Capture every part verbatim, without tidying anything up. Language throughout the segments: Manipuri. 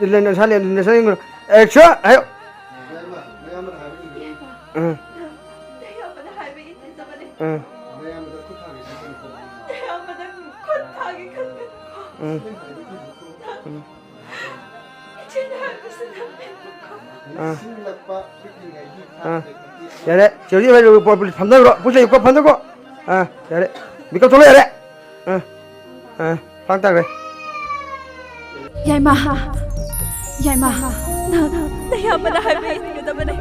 ꯅꯁꯥ ꯂꯦꯡ-, ꯅꯁꯥ ꯂꯦꯡꯒꯅꯨ꯫ Action! ꯍꯥꯏꯌꯣ꯫ ꯅꯌꯥꯝꯕꯅ ꯍꯥꯏꯕ ꯏꯟꯒꯅꯨ꯫ ꯎꯝ꯫ ꯅꯌꯥꯝꯕꯅ ꯍꯥꯏꯕ ꯏꯟꯒꯗꯕꯅꯤ꯫ ꯎꯝ꯫ ꯅꯌꯥꯝꯕꯗ ꯈꯨꯠ ꯊꯥꯡꯒꯦ ꯈꯟꯒꯅꯨꯀꯣ꯫ ꯅꯌꯥꯝꯕꯗ ꯈꯨꯠ ꯊꯥꯡꯒꯦ ꯈꯟꯒꯅꯨꯀꯣ꯫ ꯎꯝ꯫ ꯎꯝ꯫ ꯏꯆꯦꯅ ꯍꯥꯏꯕꯁꯤ ꯅꯪ ꯏꯟꯒꯅꯨꯀꯣ꯫ ꯑꯥ꯫ ꯅꯤꯡꯁꯤꯡꯂꯛꯄ ꯄꯤꯛꯂꯤꯉꯩꯒꯤ ꯑꯥ꯫ ꯊꯥꯡ ꯌꯥꯔꯦ, ꯆꯦ ꯍꯧꯖꯤꯛ ꯍꯣꯏ ꯄꯣꯠ ꯄꯨꯂꯤꯁ ꯐꯝꯊꯈ꯭ꯔꯣ, ꯄꯨꯂꯤꯁ ꯂꯩꯌꯨꯀꯣ, ꯐꯝꯊꯈꯣ꯫ ꯑꯥ, ꯌꯥꯔꯦ꯫ ꯃꯤꯀꯞ ꯊꯣꯛꯂꯣ, ꯌꯥꯔꯦ꯫ ꯑꯥ, ꯑꯥ, ꯐꯥꯡ ꯇꯥꯈ꯭ꯔꯦ꯫ ꯌꯥꯏꯃ, ꯌꯥꯏꯃ, ꯅꯪ ꯅꯌꯥꯝꯕꯅ ꯍꯥꯏꯕ ꯏꯟꯒꯗꯕꯅꯦ꯫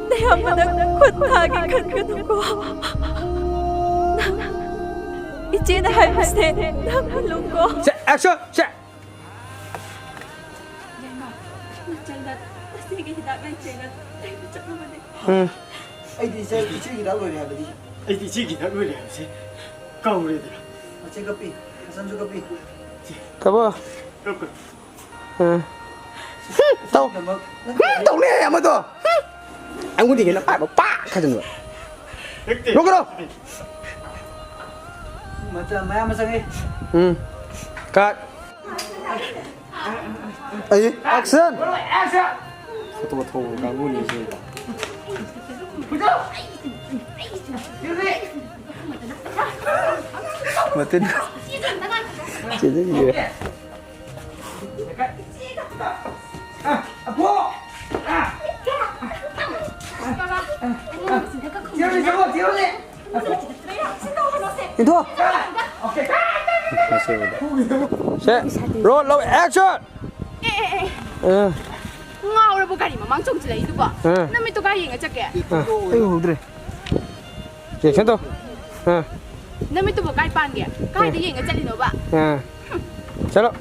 ꯅꯌꯥꯝꯕꯅ ꯈꯨꯠ ꯊꯥꯒꯦ ꯈꯟꯒꯅꯨꯀꯣ꯫ ꯅꯪ, ꯏꯆꯦꯅ ꯍꯥꯏꯕꯁꯦ ꯅꯪ ꯏꯜꯂꯨꯀꯣ꯫ ꯁꯦ, action! ꯁꯦ꯫ ꯌꯥꯏꯃ, ꯅꯆꯟꯅ ꯇꯁꯦꯡꯒꯤ ꯍꯤꯗꯥꯛ ꯂꯩꯇ꯭ꯔꯦꯅ ꯂꯩꯕ ꯆꯠꯂꯨꯕꯅꯦ꯫ ꯎꯝ꯫ ꯑꯩꯗꯤ ꯏꯆꯦ, ꯏꯆꯦꯒꯤ ꯍꯤꯗꯥꯛ ꯂꯣꯏꯔꯦ ꯍꯥꯏꯕꯗꯤ꯫ ꯑꯩꯗꯤ ꯏꯆꯦꯒꯤ ꯍꯤꯗꯥꯛ ꯂꯣꯏꯔꯦ ꯍꯥꯏꯕꯁꯦ ꯀꯥꯎꯔꯦꯗꯅ꯫ ꯃꯆꯦ ꯀꯞꯄꯤ, ꯃꯆꯟꯁꯨ ꯀꯞꯄꯤ꯫ ꯀꯞꯄꯣ꯫ ꯀꯞꯀꯅꯨ꯫ ꯎꯝ꯫ ꯍꯨꯝ, ꯇꯧ꯫ ꯅꯪ ꯍꯨꯝ, ꯇꯧꯅꯦ ꯑꯃꯗꯣ꯫ ꯍꯨꯝ꯫ ꯑꯩꯉꯣꯟꯗꯒꯤ ꯍꯦꯟꯅ ꯄꯥꯏꯕ ꯄꯥꯛ ꯊꯥꯖꯤꯟꯕ꯫ ꯍꯦꯛꯇ꯫ ꯅꯣꯛꯀꯅꯣ꯫ ꯃꯆꯥ ꯃꯌꯥꯝ ꯑꯃ ꯆꯪꯉꯦ꯫ ꯎꯝ꯫ Cut꯫ ꯑꯩ action! ꯐꯣꯇꯣ ꯊꯧꯕ ꯀꯥꯡꯕꯨꯅꯤ ꯁꯤ꯫ ꯃꯇꯤꯟ ꯆꯦꯟꯁꯤꯟꯈꯤꯌꯦ꯫ ꯏꯟꯊꯣꯛ꯫ ꯁꯦ, roll, ꯂꯧ, action! ꯑꯦ, ꯑꯦ, ꯑꯦ꯫ ꯑ꯫ ꯉꯥꯎꯔꯕꯣ ꯒꯥꯔꯤ ꯃꯃꯥꯡ ꯆꯣꯡꯁꯤꯜꯂꯛꯏꯗꯨꯕꯣ? ꯑ꯫ ꯅꯃꯤꯠꯇꯣ ꯀꯥꯏ ꯌꯦꯡꯉ ꯆꯠꯀꯦ? ꯑ, ꯑꯩ ꯎꯍꯧꯗ꯭ꯔꯦ꯫ ꯁꯦ, ꯁꯦꯟꯇꯣ꯫ ꯑ꯫ ꯅꯃꯤꯠꯇꯨꯕꯣ ꯀꯥꯏ ꯄꯥꯟꯒꯦ? ꯀꯥꯏꯗ ꯑ꯫ ꯌꯦꯡꯉ ꯆꯠꯂꯤꯅꯣꯕ? ꯑ꯫ ꯆꯠꯂꯣ꯫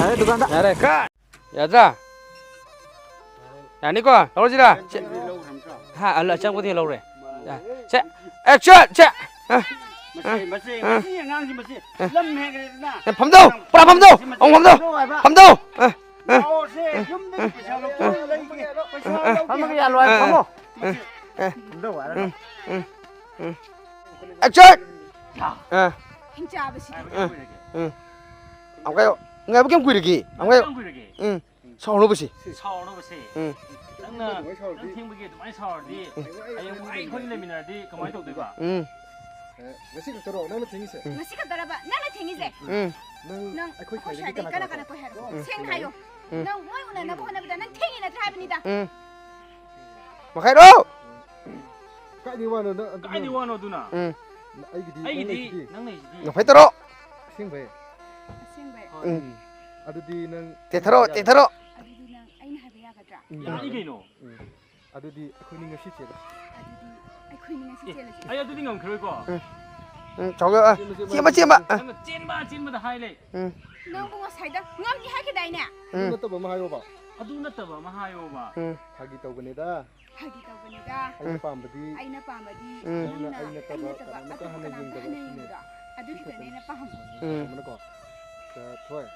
ꯌꯥꯔꯦ, ꯗꯨꯀꯥꯟꯗ꯫ ꯌꯥꯔꯦ, ꯀꯥ꯫ ꯌꯥꯗ꯭ꯔꯥ? ꯌꯥꯅꯤꯀꯣ? ꯂꯧꯔꯁꯤꯔꯥ? ꯁꯦ꯫ ꯍꯥ, ꯑꯜ-, ꯑꯆꯪꯕꯗꯒꯤ ꯂꯧꯔꯦ꯫ ꯁꯦ, action! ꯁꯦ꯫ ꯃꯁꯤ, ꯃꯁꯤ, ꯑ꯫ ꯃꯁꯤ ꯑꯉꯥꯡꯁꯤ ꯃꯁꯤ ꯑ꯫ ꯂꯝ ꯍꯦꯟꯈ꯭ꯔꯦꯗꯅ꯫ ꯑꯦ, ꯐꯝꯗꯧ! ꯄꯨꯔꯥ ꯐꯝꯗꯧ! ꯃꯁꯤ ꯑꯃꯨꯛ ꯐꯝꯗꯧ! ꯐꯝꯗꯧ ꯍꯥꯏꯕ꯫ ꯐꯝꯗꯧ! ꯑ, ꯑ, ꯂꯥꯛꯑꯣꯁꯦ, ꯑ, ꯌꯨꯝꯗꯒꯤ ꯑ, ꯄꯩꯁꯥ ꯂꯧꯊꯣꯛꯑꯒ ꯂꯩꯒꯦ꯫ ꯄꯩꯁꯥ ꯑ, ꯂꯧꯒꯦ ꯐꯝꯃꯒ ꯌꯥꯜꯂꯣ ꯍꯥꯏꯕ, ꯍꯥꯏꯔꯗꯤ ꯐꯝꯃꯣ꯫ ꯐꯝꯗꯧ ꯍꯥꯏꯔꯒ꯫ ꯎꯝ, ꯎꯝ, ꯎꯝ꯫ Action! ꯑꯥ꯫ ꯍꯤꯡꯆꯥꯕꯁꯤꯗꯤ꯫ ꯎꯝ꯫ ꯎꯝ꯫ ꯑꯃꯨꯛꯀ ꯍꯥꯏꯌꯣ꯫ ꯉꯥꯏꯕ ꯀꯌꯥꯝ ꯀꯨꯏꯔꯒꯦ? ꯑꯃꯨꯛꯀ ꯍꯥꯏꯌꯣ꯫ ꯀꯌꯥꯝ ꯀꯨꯏꯔꯒꯦ? ꯎꯝ꯫ ꯁꯥꯎꯅꯕꯁꯤ꯫ ꯁꯥꯎꯅꯕꯁꯦ꯫ ꯎꯝ꯫ ꯅꯪꯅ, ꯅꯪ ꯊꯦꯡꯕꯒꯤ ꯑꯗꯨꯃꯥꯏꯅ ꯁꯥꯎꯔꯗꯤ, ꯎꯝ꯫ ꯍꯌꯦꯡ ꯋꯥꯏ ꯑꯩꯈꯣꯏꯅꯤ ꯂꯩꯃꯤꯟꯅꯔꯗꯤ ꯀꯃꯥꯏꯅ ꯇꯧꯗꯣꯏꯕ? ꯎꯝ꯫ ꯑꯦ, ꯉꯁꯤ ꯈꯛꯇꯔꯣ ꯅꯪꯅ ꯊꯦꯡꯉꯤꯁꯦ? ꯎꯝ꯫ ꯉꯁꯤ ꯈꯛꯇꯔꯕ ꯅꯪꯅ ꯊꯦꯡꯉꯤꯁꯦ? ꯎꯝ꯫ ꯅꯪ ꯅꯪ ꯑꯩꯈꯣꯏ ꯑꯩꯈꯣꯏ ꯁ꯭ꯋꯥꯏꯗꯒꯤ ꯁ꯭ꯋꯥꯏꯗꯒꯤ ꯀꯅꯥ ꯀꯅꯥ ꯀꯅꯥ ꯀꯅꯥ ꯀꯣꯏ ꯍꯥꯏꯔꯣ? ꯎꯝ꯫ ꯁꯦꯡꯅ ꯍꯥꯏꯌꯣ꯫ ꯎꯝ꯫ ꯅꯪ ꯃꯣꯏ ꯎꯅꯅꯕ ꯍꯣꯠꯅꯕꯗ ꯅꯪ ꯊꯦꯡꯉꯤꯅ ꯅꯠꯇ꯭ꯔꯥ ꯍꯥꯏꯕꯅꯤꯗ꯫ ꯎꯝ꯫ ꯃꯈꯥꯏꯔꯣ! ꯀꯥꯏꯗꯩ ꯋꯥꯅꯣ ꯅꯪ ꯑꯗꯨ ꯀꯥꯏꯗꯩ ꯋꯥꯅꯣ ꯑꯗꯨꯅ? ꯎꯝ꯫ ꯑꯩꯒꯤꯗꯤ ꯅꯪ ꯑꯩꯒꯤꯗꯤ ꯂꯩꯁꯤꯗꯤ꯫ ꯅꯪ ꯂꯩꯁꯤꯗꯤ꯫ ꯅꯐꯩ ꯇꯔꯣ! ꯑꯁꯦꯡꯕꯩ? ꯑꯁꯦꯡꯕꯩ꯫ ꯍꯣꯏ꯫ ꯎꯝ꯫ ꯑꯗꯨꯗꯤ ꯅꯪ ꯇꯦꯊꯔꯣ, ꯇꯦꯊꯔꯣ! ꯑꯗꯨꯗꯤ ꯅꯪ ꯑꯩꯅ ꯍꯥꯏꯕ ꯌꯥꯒꯗ꯭ꯔꯥ? ꯎꯝ꯫ ꯌꯥꯅꯤ ꯀꯩꯅꯣ꯫ ꯎꯝ꯫ ꯑꯗꯨꯗꯤ ꯑꯩꯈꯣꯏꯅꯤ ꯉꯁꯤ ꯆꯦꯜꯂꯁꯤ꯫ ꯑꯗꯨꯗꯤ ꯑꯩꯈꯣꯏꯅꯤ ꯉꯁꯤ ꯑꯦ, ꯆꯦꯜꯂꯁꯤ꯫ ꯑꯩ ꯑꯗꯨꯗꯤ ꯉꯝꯈꯤꯔꯣꯏꯀꯣ꯫ ꯎꯝ꯫ ꯎꯝ, ꯆꯥꯎꯒ-, ꯑ, ꯆꯦꯟꯕ, ꯆꯦꯟꯕ, ꯆꯦꯟꯕ, ꯑ꯫ ꯅꯪꯅ ꯆꯦꯟꯕ, ꯆꯦꯟꯕꯗ ꯍꯥꯏ ꯂꯩ꯫ ꯎꯝ꯫ ꯅꯪꯕꯨ ꯉꯁꯥꯏꯗ ꯉꯝꯅꯤ ꯍꯥꯏꯈꯤꯗꯥꯏꯅꯦ? ꯑꯗꯨ ꯎꯝ꯫ ꯅꯠꯇꯕ ꯑꯃ ꯍꯥꯏꯌꯣꯕ꯫ ꯑꯗꯨ ꯅꯠꯇꯕ ꯑꯃ ꯍꯥꯏꯌꯣꯕ꯫ ꯎꯝ꯫ ꯐꯥꯒꯤ ꯇꯧꯕꯅꯤꯗ꯫ ꯐꯥꯒꯤ ꯇꯧꯕꯅꯤꯗ꯫ ꯑꯩꯅ ꯎꯝ꯫ ꯄꯥꯝꯕꯗꯤ ꯑꯩꯅ ꯄꯥꯝꯕꯗꯤ ꯎꯝ꯫ ꯅꯪꯅ ꯅꯪꯅ ꯑꯩ ꯅꯠꯇꯕ ꯑꯩ ꯅꯠꯇꯕ ꯀꯅꯥꯃꯠꯇ ꯑꯇꯣꯞꯄ ꯍꯥꯟꯅ ꯀꯅꯥꯃꯠꯇ ꯌꯦꯡꯗꯕ ꯍꯥꯟꯅ ꯁꯤꯅꯦ꯫ ꯌꯦꯡꯕꯗꯣ꯫ ꯑꯗꯨ ꯁꯤ ꯈꯛꯇꯅꯦ ꯈꯛꯇꯅꯤ꯫ ꯑꯩꯅ ꯄꯥꯝꯕ꯫ ꯎꯝ꯫ ꯆꯨꯝꯕꯅꯀꯣ? ꯆꯠꯊꯣꯏ꯫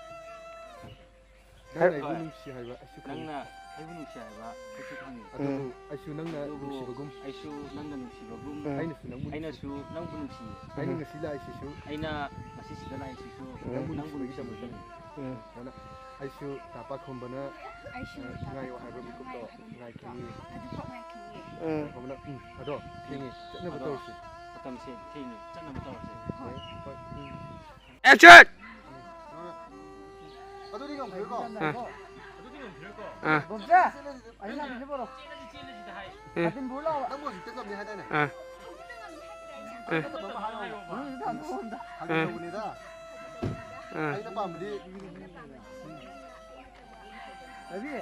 ꯅꯪꯅ ꯍꯣꯏ꯫ ꯑꯩꯕꯨ ꯅꯨꯡꯁꯤ ꯍꯥꯏꯕ ꯑꯩꯁꯨ ꯈꯪꯉꯤ꯫ ꯅꯪꯅ ꯑꯩꯕꯨ ꯅꯨꯡꯁꯤ ꯍꯥꯏꯕ ꯑꯩꯁꯨ ꯈꯪꯉꯤ꯫ ꯑꯗꯨꯕꯨ ꯎꯝ꯫ ꯑꯩꯁꯨ ꯅꯪꯅ ꯑꯗꯨꯕꯨ ꯅꯨꯡꯁꯤꯕꯒꯨꯝ꯫ ꯑꯩꯁꯨ ꯅꯪꯅ ꯅꯨꯡꯁꯤꯕꯒꯨꯝ꯫ ꯎꯝ꯫ ꯑꯩꯅꯁꯨ ꯅꯪꯕꯨ ꯑꯩꯅꯁꯨ ꯅꯨꯡꯁꯤ꯫ ꯅꯪꯕꯨ ꯅꯨꯡꯁꯤꯌꯦ꯫ ꯑꯩꯅ ꯎꯝ꯫ ꯉꯁꯤ ꯂꯥꯛꯏꯁꯤꯁꯨ꯫ ꯑꯩꯅ ꯉꯁꯤ ꯁꯤꯗ ꯂꯥꯛꯏꯁꯤꯁꯨ꯫ ꯎꯝ꯫ ꯅꯪꯕꯨ ꯅꯪꯕꯨ ꯅꯨꯡꯁꯤꯕꯒꯤꯗꯃꯛꯇꯅꯤ꯫ ꯅꯨꯡꯁꯤꯕꯒꯤꯗꯃꯛꯇꯅꯤ꯫ ꯎꯝ꯫ ꯑꯗꯨꯅ ꯑꯩꯁꯨ ꯇꯥ ꯄꯥꯈꯣꯝꯕꯅ, ꯑꯩꯁꯨ ꯑ, ꯇꯥ ꯉꯥꯏꯌꯣ ꯍꯥꯏꯕ ꯄꯥꯈꯣꯝꯕꯅ ꯃꯤꯀꯨꯞꯇꯣ ꯉꯥꯏꯌꯣ ꯍꯥꯏꯕ ꯃꯤꯀꯨꯞꯇꯣ ꯉꯥꯏꯈꯤꯅꯤ꯫ ꯑꯗꯨꯈꯛ ꯉꯥꯏꯈꯤꯅꯤ꯫ ꯎꯝ꯫ ꯄꯥꯈꯣꯝꯕꯅ, ꯎꯝ, ꯑꯗꯣ ꯊꯦꯡꯉꯦ, ꯆꯠꯅꯕ ꯑꯗꯣ ꯇꯧꯔꯁꯤ꯫ ꯃꯇꯝꯁꯦ ꯊꯦꯡꯉꯦ, ꯆꯠꯅꯕ ꯇꯧꯔꯁꯦ꯫ ꯍꯣꯏ꯫ ꯍꯣꯏ, ꯍꯣꯏ, ꯎꯝ꯫ Action! ꯑꯗꯨꯗꯤ ꯉꯝꯈꯤꯔꯣꯏꯀꯣ? ꯑꯥ꯫ ꯑꯗꯨꯗꯤ ꯉꯝꯈꯤꯔꯣꯏꯀꯣ? ꯑꯥ꯫ ꯕꯣꯝꯆꯥ! ꯑꯩ ꯂꯥꯛꯀꯦ ꯕꯣꯔꯣ꯫ ꯆꯦꯜꯂꯁꯤ, ꯆꯦꯜꯂꯁꯤꯗ ꯍꯥꯏ꯫ ꯑꯦ꯫ ꯁꯥꯇꯤꯟ ꯄꯨꯔ ꯂꯥꯛꯑꯣ꯫ ꯅꯪꯕꯨ ꯍꯧꯖꯤꯛꯇ ꯉꯝꯅꯤ ꯍꯥꯏꯗꯥꯏꯅꯦ? ꯑꯥ꯫ ꯑꯦ꯫ ꯅꯪ ꯅꯠꯇꯕ ꯑꯃ ꯍꯥꯏꯌꯣ꯫ ꯅꯪ ꯍꯧꯖꯤꯛ ꯍꯥꯟꯅ ꯊꯣꯛꯑꯝꯗ꯫ ꯐꯥꯒꯤ ꯑꯥ꯫ ꯇꯧꯕꯅꯤꯗ꯫ ꯑꯥ꯫ ꯑꯩꯅ ꯄꯥꯝꯕꯗꯤ ꯔꯕꯤ꯫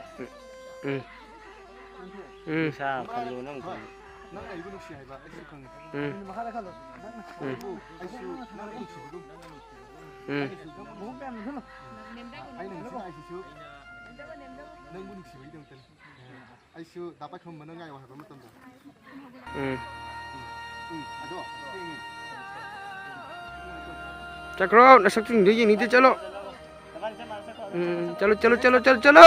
ꯎꯝ꯫ ꯎꯝ꯫ ꯅꯨꯡꯁꯥ ꯈꯜꯂꯣ ꯅꯪ ꯍꯣꯏ꯫ ꯈꯜꯂꯣ꯫ ꯅꯪꯅ ꯑꯩꯕꯨ ꯅꯨꯡꯁꯤ ꯍꯥꯏꯕ ꯑꯩꯁꯨ ꯈꯪꯉꯤ꯫ ꯎꯝ꯫ ꯃꯈꯥꯗ ꯈꯜꯂꯣ꯫ ꯅꯪꯅ ꯎꯝ꯫ ꯑꯩꯕꯨ, ꯑꯩꯁꯨ ꯅꯪꯕꯨ ꯅꯨꯡꯁꯤꯕꯒꯨꯝ꯫ ꯎꯝ꯫ ꯃꯍꯨꯠ ꯃꯌꯥꯝ ꯅꯝꯁꯤꯜꯂꯣ꯫ ꯑꯩꯅ ꯉꯁꯤ ꯂꯥꯛꯏꯁꯤꯁꯨ ꯅꯪꯕꯨ ꯅꯨꯡꯁꯤꯕꯒꯤꯗꯃꯛꯇꯅꯤ꯫ ꯑꯩꯁꯨ ꯗꯥ ꯄꯥꯏꯈꯣꯝꯕꯅ ꯉꯥꯏꯌꯣ ꯍꯥꯏꯕ ꯃꯇꯝꯗ꯫ ꯎꯝ꯫ ꯎꯝ, ꯑꯗꯣ, ꯊꯦꯡꯉꯦ꯫ ꯆꯠꯈ꯭ꯔꯣ, ꯅꯁꯛꯁꯤꯡꯗꯣ ꯌꯦꯡꯅꯤꯡꯗꯦ, ꯆꯠꯂꯣ꯫ ꯎꯝ, ꯆꯠꯂꯣ, ꯆꯠꯂꯣ, ꯆꯠꯂꯣ, ꯆꯠꯂꯣ, ꯆꯠꯂꯣ꯫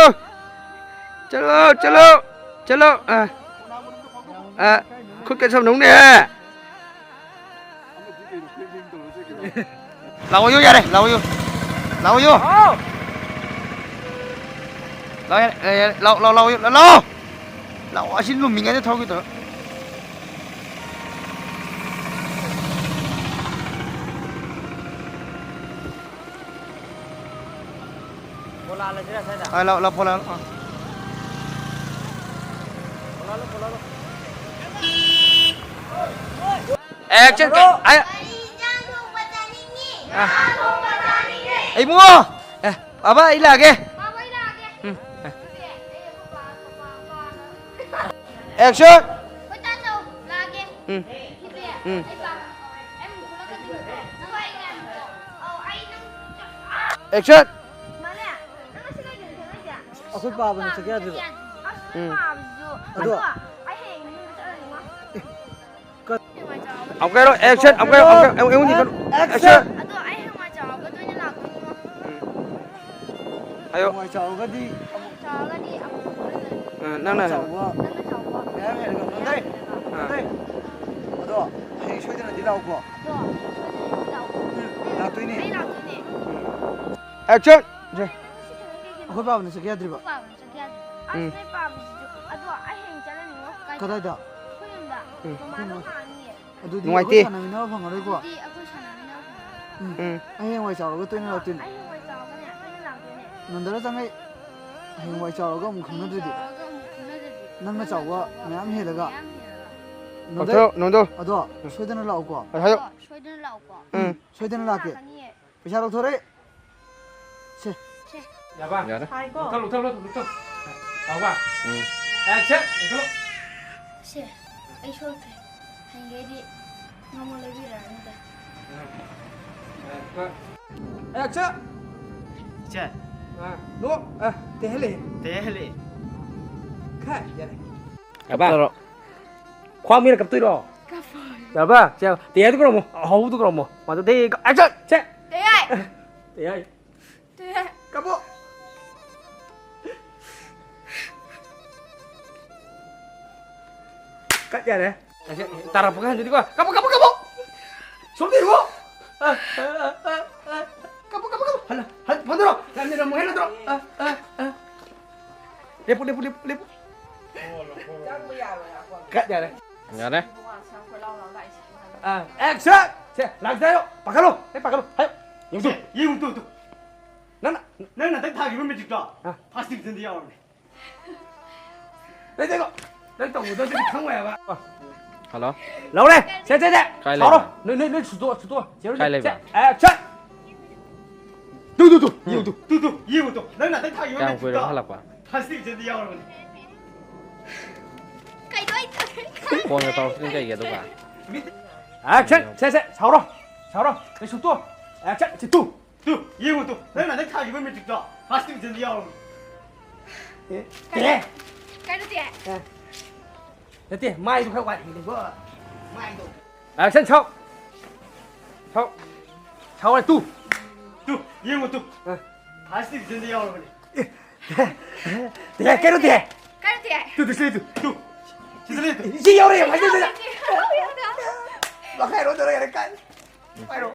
ꯆꯠꯂꯣ, ꯆꯠꯂꯣ, ꯆꯠꯂꯣ꯫ ꯑ, ꯑ, ꯈꯨꯠꯀ ꯁꯝꯅꯧꯅꯦꯍꯦ꯫ ꯂꯥꯛꯑꯣꯌꯣ, ꯌꯥꯔꯦ, ꯂꯥꯛꯑꯣꯌꯣ꯫ ꯂꯥꯛꯑꯣꯌꯣ꯫ ꯂꯥꯛꯑꯣ, ꯌꯥꯔꯦ, ꯌꯥꯔꯦ, ꯌꯥꯔꯦ꯫ ꯂꯥꯛꯑꯣ, ꯂꯥꯛꯑꯣ, ꯂꯥꯛꯑꯣꯌꯣ, ꯂꯥꯛꯑꯣ꯫ ꯂꯥꯛꯑꯣ, ꯑꯁꯤ ꯂꯨꯝꯃꯤꯉꯩꯗ ꯊꯧꯒꯦ ꯇꯧꯔꯣ꯫ ꯄꯣꯂꯥꯜꯂꯁꯤꯔ ꯁ꯭ꯋꯥꯏꯗ? ꯑ, ꯂꯥꯛꯑꯣ, ꯂꯥꯛꯑꯣ, ꯄꯣꯂꯥꯜꯂꯣ, ꯑ꯫ ꯄꯣꯂꯥꯜꯂꯣ, ꯄꯣꯂꯥꯜꯂꯣ꯫ Action, ꯀꯩ-, ꯑ-, ꯑ꯫ ꯏꯕꯨꯡꯉꯣ! ꯑꯦ, ꯄꯥꯕ, ꯑꯩ ꯂꯥꯛꯑꯒꯦ꯫ ꯎꯝ, ꯑ꯫ Action! ꯎꯝ꯫ ꯎꯝ꯫ Action! ꯑꯩꯈꯣꯏ ꯄꯥꯕꯅ ꯆꯠꯀꯦ ꯌꯥꯗ꯭ꯔꯤꯕ? ꯎꯝ꯫ ꯑꯗꯣ ꯑꯃꯨꯛꯀ ꯍꯥꯏꯔꯣ, action! ꯑꯃꯨꯛꯀ ꯍꯥꯏꯔꯣ, ꯑꯃꯨꯛꯀ, ꯑꯃꯨꯛ, ꯑꯩꯉꯣꯟꯗ ꯀꯩꯅꯣ, action! ꯑꯗꯣ ꯑꯩ ꯍꯌꯦꯡꯋꯥꯏ ꯆꯥꯎꯔꯒ ꯇꯣꯏꯅ ꯂꯥꯛꯇꯣꯏꯅꯤꯉꯣ꯫ ꯎꯝ꯫ ꯍꯥꯏꯌꯣ꯫ ꯍꯌꯦꯡꯋꯥꯏ ꯆꯥꯎꯔꯒꯗꯤ ꯑꯃꯨꯛ ꯆꯥꯎꯔꯒꯗꯤ ꯑꯃꯨꯛ ꯈꯪꯅꯗꯣꯏꯅꯤ꯫ ꯑ, ꯅꯪꯅ ꯅꯪꯅ ꯍꯥꯏꯌꯣ꯫ ꯆꯥꯎꯕ ꯅꯪꯅ ꯆꯥꯎꯕ ꯃꯌꯥꯝ ꯍꯦꯜꯂꯒ ꯅꯣꯟꯊꯩ꯫ ꯑꯥ꯫ ꯅꯣꯟꯊꯩ꯫ ꯑꯗꯣ ꯍꯌꯦꯡ ꯁꯣꯏꯗꯅꯗꯤ ꯂꯥꯛꯎꯀꯣ꯫ ꯑꯗꯣ ꯁꯣꯏꯗꯅꯗꯤ ꯂꯥꯛꯎꯀꯣ꯫ ꯎꯝ, ꯂꯥꯛꯇꯣꯏꯅꯦ꯫ ꯑꯩ ꯂꯥꯛꯇꯣꯏꯅꯦ꯫ ꯎꯝ꯫ Action! ꯁꯦ꯫ ꯉꯁꯤ ꯊꯕꯛ ꯀꯩꯀꯩꯅꯣ? ꯑꯩꯈꯣꯏ ꯄꯥꯕꯅ ꯆꯠꯀꯦ ꯌꯥꯗ꯭ꯔꯤꯕ? ꯑꯩꯈꯣꯏ ꯄꯥꯕꯅ ꯆꯠꯀꯦ ꯌꯥꯗ꯭ꯔꯤꯕ? ꯑꯁ, ꯎꯝ꯫ ꯅꯣꯏ ꯄꯥꯕꯁꯤꯁꯨ꯫ ꯑꯗꯣ ꯑꯩ ꯍꯌꯦꯡ ꯆꯠꯂꯅꯤꯉꯣ꯫ ꯀꯥꯏꯗ? ꯀꯗꯥꯏꯗ? ꯑꯩꯈꯣꯏ ꯌꯨꯝꯗ꯫ ꯎꯝ꯫ ꯃꯃꯥꯗꯣ ꯍꯪꯉꯅꯤꯌꯦ꯫ ꯑꯗꯨꯗꯤ ꯅꯨꯡꯉꯥꯏꯇꯦ꯫ ꯑꯩꯈꯣꯏ ꯁꯥꯟꯅꯃꯤꯟꯅꯕ ꯐꯪꯉꯔꯣꯏꯀꯣ꯫ ꯑꯗꯨꯗꯤ ꯑꯩꯈꯣꯏ ꯁꯥꯟꯅꯃꯤꯟꯅꯕ ꯐꯪꯉꯔꯣꯏ꯫ ꯎꯝ꯫ ꯎꯝ꯫ ꯑꯩ ꯍꯌꯦꯡꯋꯥꯏ ꯆꯥꯎꯔꯒ ꯇꯣꯏꯅ ꯑꯗꯣ ꯂꯥꯛꯇꯣꯏꯅꯦ꯫ ꯑꯩ ꯍꯌꯦꯡꯋꯥꯏ ꯆꯥꯎꯔꯒꯅꯦ ꯇꯣꯏꯅ ꯂꯥꯛꯇꯣꯏꯅꯦ꯫ ꯅꯟꯗꯔ ꯆꯪꯉꯩ꯫ ꯍꯌꯦꯡꯋꯥꯏ ꯆꯥꯎꯔꯒ ꯑꯃꯨꯛ ꯈꯪꯅꯗ꯭ꯔꯗꯤ꯫ ꯍꯌꯦꯡꯋꯥꯏ ꯆꯥꯎꯔꯒ ꯑꯃꯨꯛ ꯈꯪꯅꯗ꯭ꯔꯗꯤ꯫ ꯅꯪꯅ ꯅꯪꯅ ꯆꯥꯎꯕ ꯆꯥꯎꯕ ꯃꯌꯥꯝ ꯍꯦꯜꯂꯒ꯫ ꯃꯌꯥꯝ ꯍꯦꯜꯂꯒ꯫ ꯅꯟꯗꯔ, ꯀꯛꯊꯠꯂꯣ, ꯅꯣꯟꯗꯣ꯫ ꯑꯗꯣ ꯎꯝ꯫ ꯁꯣꯏꯗꯅ ꯂꯥꯛꯎꯀꯣ꯫ ꯍꯥꯏꯌꯣ꯫ ꯑꯗꯣ ꯁꯣꯏꯗꯅ ꯂꯥꯛꯎꯀꯣ꯫ ꯎꯝ꯫ ꯁꯣꯏꯗꯅ ꯂꯥꯛꯀꯦ꯫ ꯂꯥꯛꯀꯅꯤꯌꯦ꯫ ꯄꯩꯁꯥ ꯂꯧꯊꯣꯔꯛꯑꯦ꯫ ꯁꯦ꯫ ꯁꯦ꯫ ꯌꯥꯕ? ꯌꯥꯔꯦ꯫ ꯍꯥꯏꯀꯣ꯫ ꯂꯧꯊꯣꯛ, ꯂꯧꯊꯣꯛ, ꯂꯧꯊꯣꯛ, ꯂꯧꯊꯣꯛ꯫ ꯌꯥꯕ? ꯎꯝ꯫ Action! ꯂꯧꯊꯣꯛ꯫ ꯁꯦ, ꯑꯩ ꯁꯣꯏꯈ꯭ꯔꯦ꯫ ꯍꯌꯦꯡꯗꯩꯗꯤ ꯉꯥꯃꯣ ꯂꯩꯕꯤꯔꯛꯑꯅꯨꯗ꯫ ꯎꯝ꯫ Action! ꯏꯆꯦ꯫ ꯑꯥ꯫ ꯅꯣ, ꯑꯥ, ꯇꯦꯍꯦꯂꯦ꯫ ꯇꯦꯍꯦꯂꯦ꯫ ꯈꯥꯏ, ꯌꯥꯔꯦ꯫ ꯌꯥꯕ? ꯀꯞꯇꯔꯣ꯫ ꯈ꯭ꯋꯥꯡ ꯃꯤꯅ ꯀꯞꯇꯣꯏꯔꯣ? ꯀꯞꯄꯣꯏ꯫ ꯌꯥꯕ? ꯁꯦ, ꯇꯦꯍꯥꯏꯗꯨ ꯀꯧꯔꯝꯃꯣ꯫ ꯑꯍꯧꯕꯗꯨ ꯀꯧꯔꯝꯃꯣ꯫ ꯃꯗꯨꯗꯩ, action! ꯁꯦ! ꯇꯦꯍꯥꯏ! ꯇꯦꯍꯥꯏ꯫ ꯇꯨꯍꯦ꯫ ꯀꯥꯞꯄꯣ꯫ ꯀꯠ ꯌꯥꯔꯦ꯫ ꯇꯥꯔꯛꯄ ꯀꯥꯟꯗꯗꯤꯀꯣ, ꯀꯥꯞꯄꯣ, ꯀꯥꯞꯄꯣ, ꯀꯥꯞꯄꯣ! ꯁꯣꯝꯗ ꯌꯦꯡꯉꯣ! ꯑ, ꯑ, ꯑ, ꯑ꯫ ꯍꯟ-, ꯐꯝꯗꯔꯣ? ꯌꯥꯝ ꯅꯦꯝꯅ ꯑꯃꯨꯛ ꯍꯦꯟꯅ ꯇꯧꯔꯣ꯫ ꯑ, ꯑ, ꯑ꯫ ꯂꯦꯞꯄꯨ, ꯂꯦꯞꯄꯨ, ꯂꯦꯞꯄꯨ, ꯂꯦꯞꯄꯨ꯫ ꯆꯪꯕ ꯌꯥꯔꯣꯏ, ꯉꯥꯏꯈꯣ꯫ ꯀꯠ ꯌꯥꯔꯦ꯫ ꯌꯥꯔꯦ꯫ ꯏꯕꯨꯡꯉꯣ, ꯁꯥ ꯈꯣꯏ ꯂꯥꯎ ꯂꯥꯎ ꯂꯥꯛꯏꯁꯤꯕꯨ ꯍꯥꯏꯕ꯫ ꯑ, action! ꯁꯦ, ꯂꯥꯛꯇ ꯍꯥꯏꯌꯣ꯫ ꯄꯥꯈꯠꯂꯣ꯫ ꯍꯦ, ꯄꯥꯈꯠꯂꯣ꯫ ꯍꯥꯏꯌꯣ꯫ ꯌꯦꯡꯉꯨ ꯇꯨ꯫ ꯁꯦ, ꯌꯦꯡꯉꯨ ꯇꯨ, ꯇꯨ꯫ ꯅꯪꯅ ꯅꯪ ꯍꯟꯗꯛ ꯊꯥꯈꯤꯕ matric ꯇꯣ ꯑ꯫ First division ꯗ ꯌꯥꯎꯔꯕꯅꯦ꯫ ꯂꯩꯇꯦꯀꯣ? ꯅꯪ ꯇꯧꯕꯗꯣ ꯑꯗꯨꯗꯤ ꯈꯪꯉꯣꯏ ꯍꯥꯏꯕ꯫ ꯍꯜꯂꯣ꯫ ꯂꯧꯔꯦ꯫ ꯁꯦ, ꯁꯦ, ꯁꯦ꯫ ꯀꯥꯏ ꯁꯥꯎꯔꯣ꯫ ꯂꯩꯕ? ꯅꯣꯏ, ꯅꯣꯏ, ꯅꯣꯏ ꯁꯨꯇꯣꯛꯑꯣ, ꯁꯨꯇꯣꯛꯑꯣ꯫ ꯆꯦꯔꯣ, ꯀꯥꯏ ꯂꯩꯕ? ꯁꯦ, action! ꯇꯨ, ꯇꯨ, ꯇꯨ, ꯎꯝ꯫ ꯌꯦꯡꯉꯨ ꯇꯨ꯫ ꯇꯨ, ꯇꯨ, ꯌꯦꯡꯉꯨ ꯇꯨ꯫ ꯅꯪꯅ ꯍꯟꯗꯛ ꯊꯥꯈꯤꯕ ꯀꯌꯥꯝ matric ꯀꯨꯏꯔꯕ ꯇꯣ ꯍꯜꯂꯛꯄ? First division ꯗ ꯌꯥꯎꯔꯕꯅꯦ꯫ ꯀꯩꯅꯣ ꯑꯩ ꯇꯧꯔꯦ꯫ ꯐꯣꯟꯒ ꯇꯧꯔꯛꯇ꯭ꯔꯤ ꯀꯩꯒꯤ ꯑꯗꯨꯒ? Action! ꯁꯦ, ꯁꯦ, ꯁꯥꯎꯔꯣ꯫ ꯁꯥꯎꯔꯣ꯫ ꯅꯣꯏ ꯁꯨꯇꯣꯛꯑꯣ꯫ Action! ꯁꯤ ꯇꯨ꯫ ꯇꯨ, ꯌꯦꯡꯉꯨ ꯇꯨ꯫ ꯅꯪꯅ ꯍꯟꯗꯛ ꯊꯥꯈꯤꯕ matric ꯇꯣ first division ꯗ ꯌꯥꯎꯔꯕꯅꯦ꯫ ꯑꯦ, ꯀꯩ-, ꯑꯦ꯫ ꯀꯩꯅꯣ ꯇꯦ? ꯑꯦ꯫ ꯅꯠꯇꯦ, ꯃꯥꯏꯗꯣ ꯈꯔ ꯋꯥꯠꯂꯤꯅꯦꯀꯣ꯫ ꯃꯥꯏꯗꯣ꯫ Action, ꯁꯥꯎ꯫ ꯁꯥꯎ꯫ ꯁꯥꯎꯔꯦ, ꯇꯨ꯫ ꯇꯨ, ꯌꯦꯡꯉꯨ ꯇꯨ꯫ ꯑ꯫ First division ꯗ ꯌꯥꯎꯔꯕꯅꯦ꯫ ꯑꯦ, ꯀꯩꯅꯣ ꯇꯦ? ꯀꯩꯅꯣ ꯇꯦ? ꯇꯨ, ꯇꯨ, ꯁꯤ ꯂꯩ, ꯇꯨ, ꯇꯨ꯫ ꯁꯤꯗ ꯂꯩ, ꯇꯨ꯫ ꯁꯤ ꯌꯥꯎꯔꯦ, ꯌꯦꯡꯉꯣ, ꯁꯤꯗ, ꯁꯤꯗ꯫ ꯃꯈꯥꯏꯔꯣꯝꯗ ꯂꯩꯔꯦ, ꯀꯥꯏ? ꯄꯥꯏꯔꯣ꯫